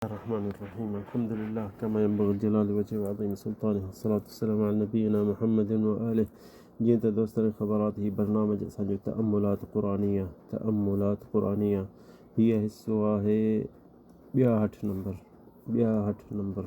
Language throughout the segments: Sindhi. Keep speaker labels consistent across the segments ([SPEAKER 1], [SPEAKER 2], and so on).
[SPEAKER 1] الرحمن الرحيم الحمد لله كما ينبغي لجلال وجهه وعظيم سلطانه والصلاة والسلام على نبينا محمد وآله جيئن ته دوستن کي خبر آ ته هي برنامج اسان جو تأملات قرآنيه تأملات قرآنيه هيء حصو آهي ٻياهٺ نمبر ٻياهٺ نمبر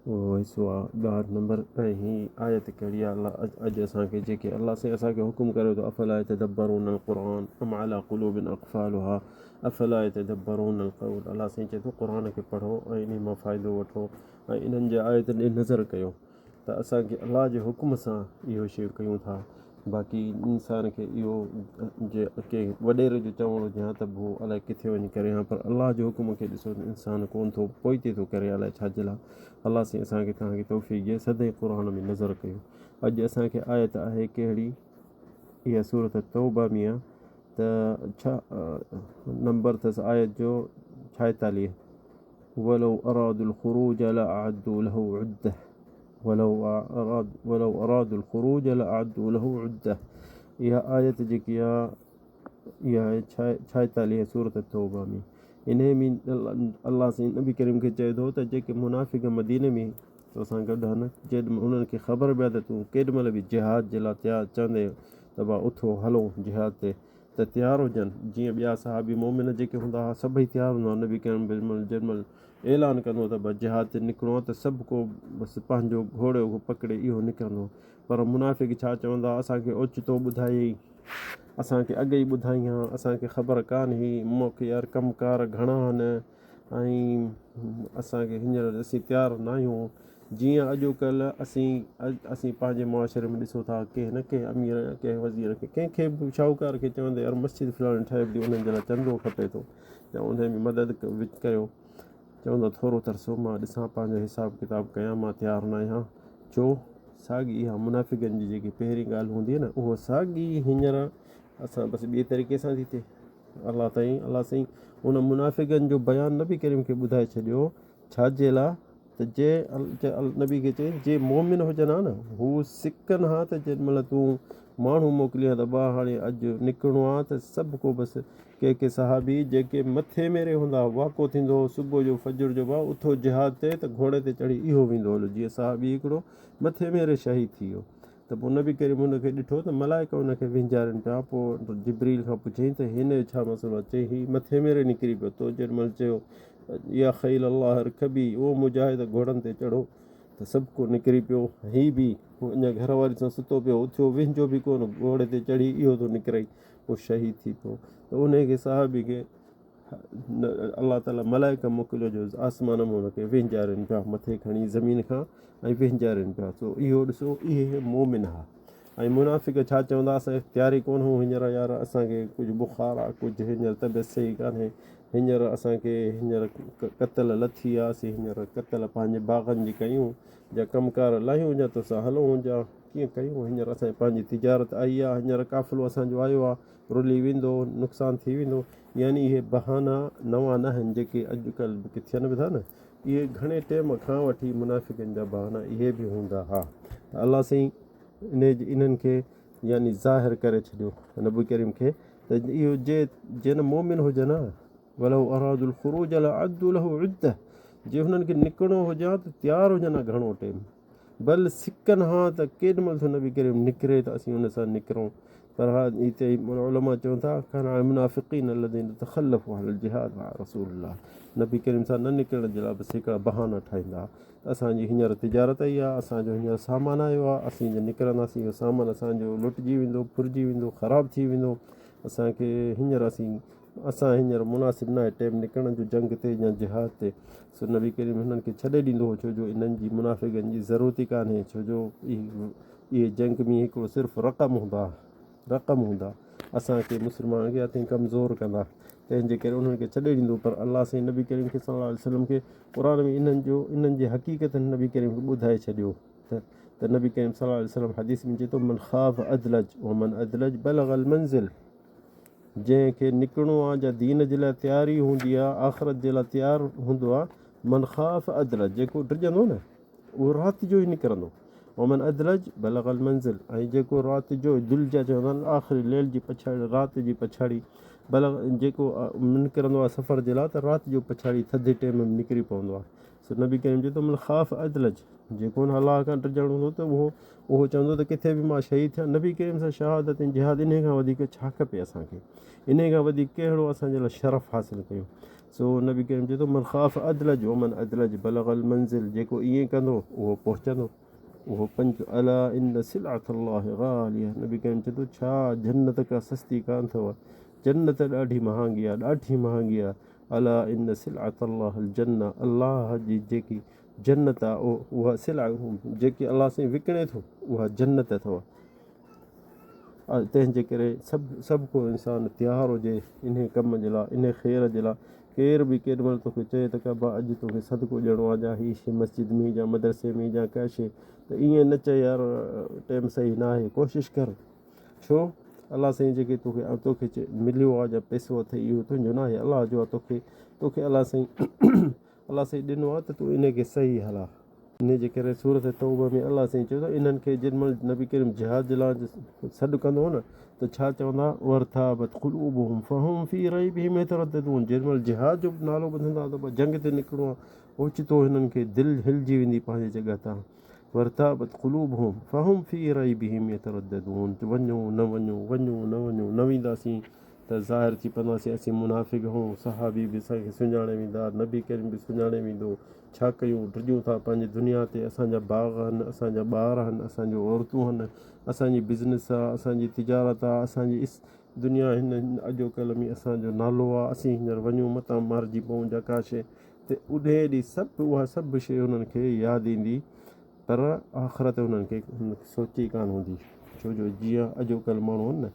[SPEAKER 1] اهو حصو آ ٻياهٺ نمبر ۽ هي آيت ڪهڙي آ الله اڄ اسان کي جيڪي الله سائين اسان کي حڪم ڪريو ته افلا يتدبرون القرآن ام على قلوب اقفالها افلا يتدبرون القول الله سائين چئي ٿو قرآن کي پڙهو ۽ انهي مان فائدو وٺو ۽ انهن جي آيتن ڏي نظر ڪيو ته اسان کي الله جي حڪم سان اهو شيون ڪيون ٿا باقي انسان کي اهو جي ڪنهن وڏيري جو چوڻ هجي ها ته به هو الائي ڪٿي وڃي ڪري ها پر الله جي حڪم کي ڏسو ته انسان ڪون ٿو پوئتي ٿو ڪري الائي ڇا جي لاء الله سائين اسان کي توهان کي توفيق ڏي سدائين قرآن ۾ نظر ڪيو اڄ اسان کي آيت آهي ڪهڙي اها سورت توبه ۾ آ ته ڇا نمبر اٿس آيت جو ڇائيتاليهه ولو ارادوا الخروج لاعدوا له عده ولو اراد ولو ارادوا الخروج لاعدوا له عده اها آيت جيڪي آ اها آهي ڇائيتاليهه سورة التوبه ۾ انهي ۾ الله سائين نبي ڪريم کي چئي ٿو ته جيڪي منافق مديني ۾ توسان گڏ آهن جيڏ انهن کي خبر به آهي ته تون ڪيڏ مهل به جهاد جي لاء تيار چوندي ته ڀا اٿو هلون جهاد تي ته تيار هجن جيئن ٻيا صحابي مومن جيڪي هوندا هئا سڀئي تيار هوندا هئا نبي ڪريم جيڏ مهل اعلان ڪندو ته بس جهاد تي نڪرڻو آهي ته سڀ ڪو بس پنهنجو گهوڙو پڪڙي اهو نڪرندو پر منافق ڇا چوندا اسان کي اوچتو ٻڌايئي اسان کي اڳ ئي ٻڌائين ها اسان کي خبر ڪانه هئي مون کي يار ڪم ڪار گهڻا آهن ۽ اسان کي هينئر اسين تيار نه آهيون جيئن اڄوڪلهه اسين اسين پنهنجي معاشري ۾ ڏسون ٿا ڪنهن نه ڪنهن امير يا ڪنهن وزير کي ڪنهن کي به شاهوڪار کي چوندي يار مسجد فلاڻي ٺهي پئي انهن جي لاء چندو کپي ٿو يا انهي ۾ مدد ڪيو چوندا ٿورو ترسو مان ڏسان پنهنجو حساب ڪتاب ڪيان مان تيار نه آهيان ڇو ساڳي اها منافقن جي جيڪي پهرين ڳالهه هوندي نه اهو ساڳي هينئر اسان بس ٻئي طريقي سان ٿي ٿئي الله تائين الله سائين ان منافقن جو بيان نبي ڪريم کي ٻڌائي ڇڏيو ڇا جي لاء ته جي نبي کي چئي جي مومن هجن ها نه هو سڪن ها ته جيڏي مهل تون ماڻهو موڪلين ها ته با هاڻي اڄ نڪرڻو آ ته سڀ ڪو بس ڪي ڪي صحابي جيڪي مٿي ميري هوندا هئا واڪو ٿيندو هو صبح جو فجر جو با اٿو جهاد تي ته گهوڙي تي چڙهي اهو ويندو هليو جيئن صحابي هڪڙو مٿي ميري شهيد ٿي ويو ته پوء نبي ڪريم هن کي ڏٺو ته ملائڪ ان کي وهنجارين پيا پوء جبريل کان پڇيائين ته هن جو ڇا مسئلو آهي چيائين هي مٿي ميري نڪري پيو تو جيڏي مهل چيو يا خيل الله ارڪبي او مجاهد گهوڙن تي چڙهو ته سڀ ڪو نڪري پيو هي به اڃا گهر واري سان ستو پيو اٿيو وهنجو به ڪونه گهوڙي تي چڙهي اهو ٿو نڪرئي پوء شهيد ٿي پيو ته انهي کي صحابي کي الله تعاليٰ ملائڪ موڪليو جو آسمان مان ان کي وهنجارين پيا مٿي کڻي زمين کان ۽ وهنجارين پيا سو اهو ڏسو اهي مومن ها ۽ منافق ڇا چوندا اسان اختياري ڪونه هون هينئر يار اسان کي ڪجهه بخار آ ڪجهه هينئر طبيعت صحيح ڪانهي هينئر اسان کي هينئر قتل لٿي آ اسين هينئر قتل پنهنجي باغن جي ڪيون جا ڪم ڪار لاهيون جا توسان هلون جا ڪيئن ڪيون هينئر اسان جي پنهنجي تجارت آئي آ هينئر قافلو اسان جو آيو آ رلي ويندو نقصان ٿي ويندو يعني اهي بهانا نوان ناهن جيڪي اڄ ڪلهه به ٿين به ٿا نه اهي گهڻي ٽيم کان وٺي منافقن جا بهانا اهي به هوندا ها ته الله سائين انهي جي انهن کي يعني ظاهر ڪري ڇڏيو نبي ڪريم کي ته اهو جي جن مومن هجن ها ولو ارادوا الخروج لعدوا له عده جي هنن کي نڪرڻو هجي ها ته تيار هجن ها گهڻو ٽيم بل سڪن ها ته ڪيڏ مهل ٿو نبي ڪريم نڪري ته اسين ان سان نڪرون پر ها هتي علماء چون ٿا ڪان المنافقين الذين تخلفوا عن الجهاد مع رسول الله نبي ڪريم سان نه نڪرڻ جي لاء بس هڪڙا بهانا ٺاهيندا ته اسان جي هينئر تجارت آئي آهي اسان جو هينئر سامان آيو آهي اسين جي نڪرنداسين اهو سامان اسان جو لٽجي ويندو ڦرجي ويندو خراب ٿي ويندو اسان کي هينئر اسين اسان هينئر مناسب ناهي ٽيم نڪرڻ جو جنگ تي يا جهاد تي. سو نبي ڪريم هنن کي ڇڏي ڏيندو هو ڇو جو انهن جي منافقن جي ضرورت ئي ڪانهي ڇو جو اهي جنگ ۾ هڪڙو صرف رقم هوندا رقم هوندا اسان کي مسلمانن کي هٿين ڪمزور ڪندا تنهن جي ڪري انهن کي ڇڏي ڏيندو پر الله سائين نبي ڪريم کي صلي الله عليه وسلم کي قرآن ۾ انهن جو انهن جي حقيقت نبي ڪريم کي ٻڌائي ڇڏيو ته ته نبي ڪريم صلي الله عليه وسلم حديث ۾ چئي ٿو من خاف ادلج ومن ادلج بلغ المنزل جنهن کي نڪرڻو آ جا دين جي لاء تياري هوندي آ آخرت جي لاء تيار هوندو آ من خاف ادلج جيڪو ڊڄندو نه اهو رات جو ئي نڪرندو ومن ادلج بلغ المنزل ۽ جيڪو رات جو دلجا چوندا آهن آخري ليل جي پڇاڙي رات جي پڇاڙي بلغ جيڪو نڪرندو آهي سفر جي لاء ته رات جو پڇاڙي ٿڌي ٽيم ۾ نڪري پوندو آهي. سو نبي ڪريم چيو ته من خاف ادلج جيڪو ان الله کان ڊڄڻ هوندو ته اهو اهو چوندو ته ڪٿي به مان شهيد ٿيان نبي ڪريم سان شهادت ۽ جهاد انهي کان وڌيڪ ڇا کپي اسان کي انهي کان وڌيڪ ڪهڙو اسان جي لاء شرف حاصل ڪيون سو نبي ڪريم چيو ته من خاف ادلج ومن ادلج بلغ المنزل جيڪو ائين ڪندو اهو پهچندو اهو پنج الا ان سلعة الله غاليه نبي ڪريم چيو ته ڇا جنت ڪا سستي ڪانه اٿو جنت ڏاڍي مهانگي آهي ڏاڍي مهانگي آهي الا ان سلعة الله الجنة الله جي جيڪي جنت آ اها سلعة جيڪي الله سائين وڪڻي ٿو اها جنت اٿو تنهن جي ڪري سڀ سڀ ڪو انسان تيار هجي انهي ڪم جي لاء انهي خير جي لاء ڪير به ڪيڏي مهل توکي چئي ته ڪبا اڄ توکي صدقو ڏيڻو آ جا هي شي مسجد ۾ جا مدرسي ۾ جا ڪا شي ته ائين نه چئي يار ٽيم صحيح نه آهي ڪوشش ڪر ڇو الله سائين جيڪي توکي توکي مليو آ جا پئسو اٿئي اهو تنهنجو ناهي الله جو آ توکي توکي الله سائين الله سائين ڏنو آ ته تون ان کي صحيح هلا. انهي جي ڪري سورة توبه ۾ الله سائين چيو ته انهن کي جن مهل نبي ڪريم جهاد جي لاء سڏ ڪندو هو نه ته ڇا چوندا وارتابت قلوبهم فهم في ريبهم يترددون جن مهل جهاد جو نالو ٻڌندا ته جنگ تي نڪرڻو آ اوچتو هنن کي دل هلجي ويندي پنهنجي جڳهه تان وارتابت قلوبهم فهم في ريبهم يترددون وڃو نه وڃو وڃو نه وڃو نه وينداسين ته ظاهر ٿي پونداسين اسين منافق هون صحابي به اسان کي سڃاڻي ويندا نبي ڪريم به سڃاڻي ويندو ڇا ڪيون ڊڄون ٿا پنهنجي دنيا تي اسان جا باغ آهن اسان جا ٻار آهن اسان جون عورتون آهن اسان جي بزنس آهي اسان جي تجارت آهي اسان جي دنيا هن اڄوڪلهه ۾ اسان جو نالو آهي اسين هينئر وڃون متان مارجي پئون جا ڪا شيء ته انهيء ڏينهن سڀ اها سڀ شيء انهن کي ياد ايندي پر آخرت انهن کي سوچي ڪانه هوندي ڇو جو جيئن اڄوڪلهه ماڻهو آهن نه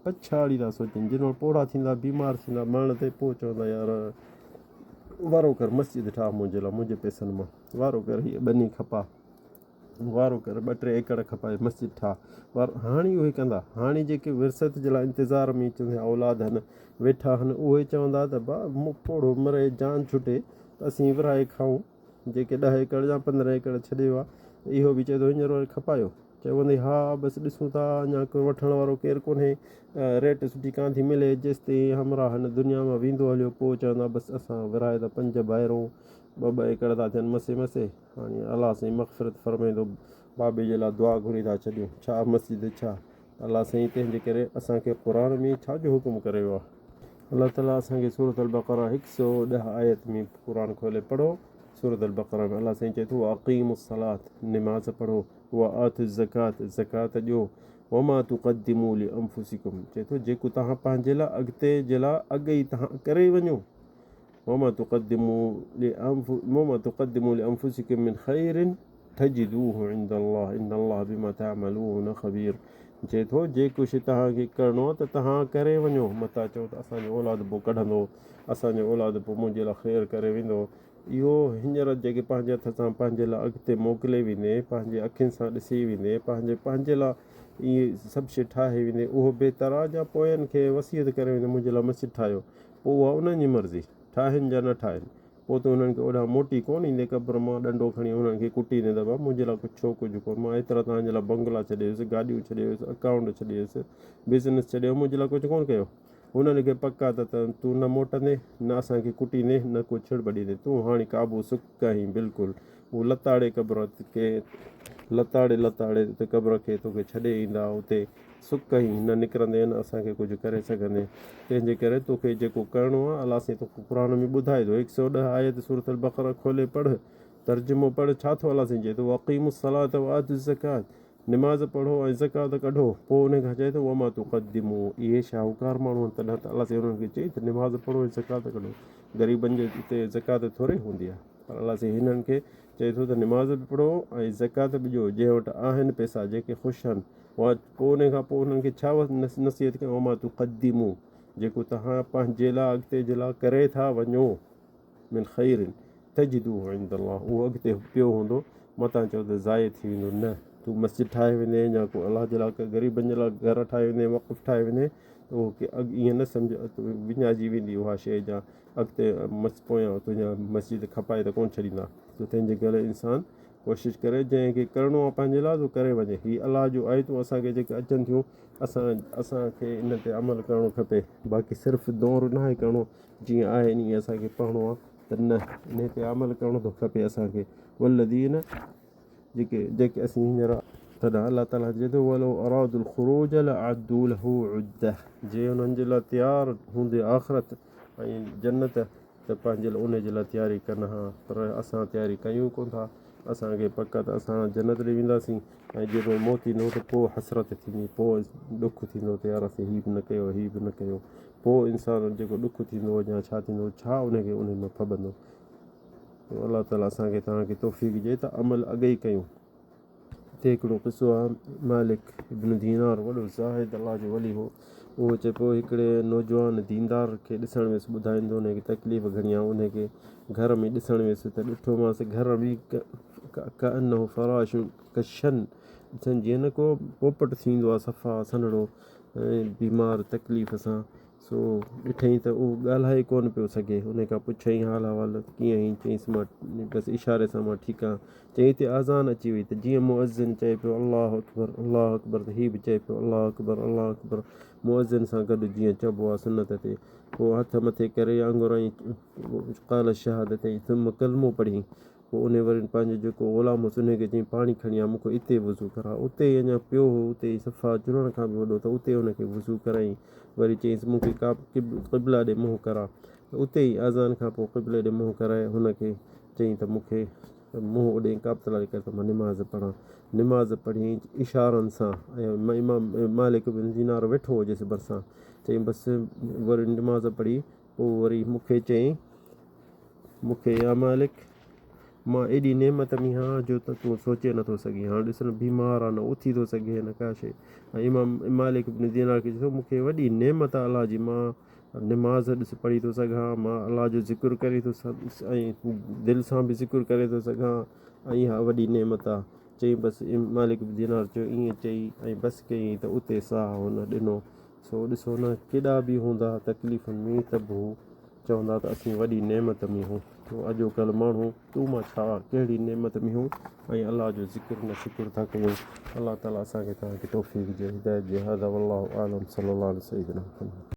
[SPEAKER 1] پڇاڙي ٿا سوچن جن وٽ پوڙها ٿيندا بيمار ٿيندا مرڻ تي پوء چوندا يار وارو ڪر مسجد ٺاهه منهنجي لاء منهنجي پئسن مان وارو ڪر هيء ٻني کپا وارو ڪر ٻه ٽي ايڪڙ کپائي مسجد ٺاهه وارو هاڻي اهي ڪندا هاڻي جيڪي ورثت جي لاء انتظار ۾ چوندا اولاد هن ويٺا هن اهي چوندا ته با مون پوڙهو مري جان ڇٽي ته اسين ورهائي کائون جيڪي ڏهه ايڪڙ يا 15 ايڪڙ ڇڏي ويو آهي اهو به چئي ٿو هينئر وري کپايو چوندي ها بس ڏسون ٿا اڃا ڪو وٺڻ وارو ڪير ڪونهي ريٽ سٺي ڪانه ٿي ملي جيستائين همراهه هن دنيا مان ويندو هليو پوء چوندا بس اسان ورهائي ته پنج ڀائرون ٻه ٻه ايڪڙ ٿا ٿين مسي مسي هاڻي الله سائين مغفرت فرمائيندو بابي جي لاء دعا گهري ٿا ڇڏيون ڇا مسجد ڇا الله سائين تنهن جي ڪري اسان کي قرآن ۾ ڇا جو حڪم ڪري ويو آهي الله تعالي اسان کي سورة البقره 110 آيت ۾ قرآن کولي پڙهو سورة البقره ۾ الله سائين چئي ٿو اقيموا الصلاة نماز پڙهو وآتوا الزڪاة زڪوات ڏيو وما تقدموا لانفسڪم چئي ٿو جيڪو توهان پنهنجي لاء اڳتي جي لاء اڳ ئي توهان ڪري وڃو وما تقدموا وما تقدموا لانفسكم من خير تجدوه عند الله ان الله بما تعملون خبير چئي ٿو جيڪو شي توهان کي ڪرڻو آهي ته توهان ڪري وڃو متان چئو ته اسان جو اولاد پوء ڪڍندو اسان جو اولاد پوء منهنجي لاء خير ڪري ويندو اهو هينئر جيڪي پنهنجي هٿ سان پنهنجي لاء اڳتي موڪلي ويندي پنهنجي اکين سان ڏسي ويندي پنهنجي پنهنجي لاء اهي سڀ شي ٺاهي ويندي اهو بهتر آهي جا پوين کي وصيت ڪري ويندي منهنجي لاء مسجد ٺاهيو پوء اها انهن جي مرضي، ٺاهين جا نه ٺاهين. پوء تون انهن کي اوڏانهن موٽي ڪونه ايندين، قبر مان ڏنڊو کڻي انهن کي ڪٽيندين ته بابا منهنجي لاء ڪجهه ڇو ڪجهه ڪونه، مان ايترا توهان جي لاء بنگلا ڇڏي ويس، گاڏيون ڇڏي ويس، اڪائونٽ ڇڏي ويس، بزنس ڇڏي ويس، منهنجي لاء ڪجهه ڪونه ڪيو. انهن کي پڪ آ ته تون نه موٽندين، نه اسان کي ڪٽيندين، نه ڪو ڇڙٻ ڏيندين، تون هاڻي قابو سڪ آهين بلڪل. هو لتاڙي قبر کي لتاڙي لتاڙي اتي قبر کي توکي ڇڏي ايندا، اتي سڪ ئي نه نڪرندين نه اسان کي ڪجهه ڪري سگهندين تنهن جي ڪري توکي جيڪو ڪرڻو آهي الله سائين توکي قرآن ۾ ٻڌائي ٿو 110 آيت سورة البقره کولي پڙهه ترجمو پڙهه ڇا ٿو الله سائين چئي ٿو واقيموا الصلاة وآتوا الزڪاة نماز پڙهو ۽ زڪوات ڪڍو پوء ان کان چئي ٿو وما تقدموا اهي شاهوڪار ماڻهو آهن تڏهن ته الله سائين انهن کي چئي ته نماز پڙهو ۽ زڪوات ڪڍو غريبن جي اتي زڪوات ٿوري هوندي آهي پر الله سائين هنن کي چئي ٿو ته نماز به پڙهو ۽ زڪوات به ڏيو جنهن وٽ آهن پئسا جيڪي خوش آهن پوء ان کان پوء انهن کي ڇا نصيحت ڪيان وما تقدمو جيڪو توهان پنهنجي لاء اڳتي جي لاء ڪري ٿا وڃو من خير تجدوه عند الله اهو اڳتي پيو هوندو متان چئو ته ضايع ٿي ويندو نه تون مسجد ٺاهي ويندين يا ڪو الله جي لاء غريبن جي لاء گهر ٺاهي ويندين وقف ٺاهي ويندين ته اهو اڳ ائين نه سمجهه وڃائجي ويندي اها شيء جا اڳتي مس پويان تنهنجا مسجد کپائي ته ڪونه ڇڏيندا ته تنهنجي ڪري انسان ڪوشش ڪري جنهن کي ڪرڻو آهي پنهنجي لاء سو ڪري وڃي. هي الله جون آيتون اسان کي جيڪي اچن ٿيون اسان اسان کي ان تي عمل ڪرڻو کپي باقي صرف دور ناهي ڪرڻو جيئن آهي ائين اسان کي پڙهڻو آهي ته نه ان تي عمل ڪرڻو ٿو کپي اسان کي والذين جيڪي جيڪي اسين هينئر تڏهن الله تعاليٰ چئي ٿو ولو ارادوا الخروج لأعدوا له عده جي انهن جي لاء تيار هوندي آخرت ۽ جنت ته پنهنجي لاء ان جي لاء تياري ڪن ها پر اسان تياري ڪيون ڪونه ٿا اسان کي پڪ ته اسان جنت ڏي وينداسين ۽ جڏهن موت ايندو ته پوء حسرت ٿيندي پوء ڏک ٿيندو ته يار اسين هي به نه ڪيو هي به نه ڪيو پوء انسان جيڪو ڏک ٿيندو يا ڇا ٿيندو ڇا ان کي ان مان ڦٻندو الله تعاليٰ اسان کي توهان کي توفيق ڏي ته عمل اڳ ئي ڪيون. هتي هڪڙو قصو آهي، مالڪ ابن دينار وڏو زاهد الله جو ولي هو، اهو چئي پيو هڪڙي نوجوان ديندار کي ڏسڻ ويس، ٻڌائيندو ان کي تڪليف گهڻي آهي، ان کي گهر ۾ ڏسڻ ويس ته ڏٺومانس گهر ۾ ڪأنه فراش ڪشن ڏسن جيئن نه ڪو پوپٽ ٿيندو آهي صفا سنهڙو ۽ بيمار تڪليف سان سو ڏٺئين ته اهو ڳالهائي ڪونه پيو سگهي. ان کان پڇيائين حال احوال ڪيئن آهين؟ چيائينس مان بس اشاري سان مان ٺيڪ آهيان. چيائين اتي اذان اچي وئي ته جيئن مؤذن چئي پيو الله اڪبر الله اڪبر ته هي به چئي پيو الله اڪبر الله اڪبر مؤذن سان گڏ جيئن چئبو آهي سنت تي پوء هٿ مٿي ڪري آڱر ۽ قال الشهادتين ثم ڪلمو پڙهيائين. پوء انهي وري پنهنجو جيڪو غلام هوس انهي کي چيائين پاڻي کڻي آ مون کي اتي وضو ڪراء. اتي ئي اڃا پيو هو اتي ئي صفا چڙهڻ کان به وڏو ته اتي ان کي وضو ڪرايائين. وري چيائينس مون کي قبله ڏي منهن ڪراء ته اتي ئي اذان کان پوء قبلي ڏي منهن ڪرائي هن کي چيائين ته مون کي منهن اوڏي ڪعبة الله ڏي ڪر ته مان نماز پڙهان. نماز پڙهيائين اشارن سان ۽ امام مالڪ بن دينار ويٺو هجيس ڀرسان. چيائين بس وري نماز پڙهي پوء وري مون کي چيائين، مون کي يا مالڪ! مان ايڏي نعمت ۾ آهيان جو ته تون سوچي نٿو سگهين. هاڻ ڏس نه بيمار آ نه اٿي ٿو سگهي نه ڪا شيء. ۽ امام مالڪ ابن دينار کي چئي ٿو، مون کي وڏي نعمت آ الله جي مان نماز ڏس پڙهي ٿو سگهان، مان الله جو ذڪر ڪري ٿو ۽ دل سان به ذڪر ڪري ٿو سگهان ۽ اها وڏي نعمت آ. چئي بس مالڪ ابن دينار چيو ائين چئي ۽ بس ڪيائين ته اتي ساهه هن ڏنو. سو ڏسو نه ڪيڏا به هوندا تڪليفن ۾ ته به هو چوندا ته اسين وڏي نعمت ۾ هون. سو اڄوڪلهه ماڻهو تون مان ڇا ڪهڙي نعمت ۾ هون ۽ الله جو ذڪر نه شڪر ٿا ڪيون. الله تعالي اسان کي توهان کي توفيق ڏي هدايت ڏي هذا والله اعلم صلي الله علي سيدنا محمد.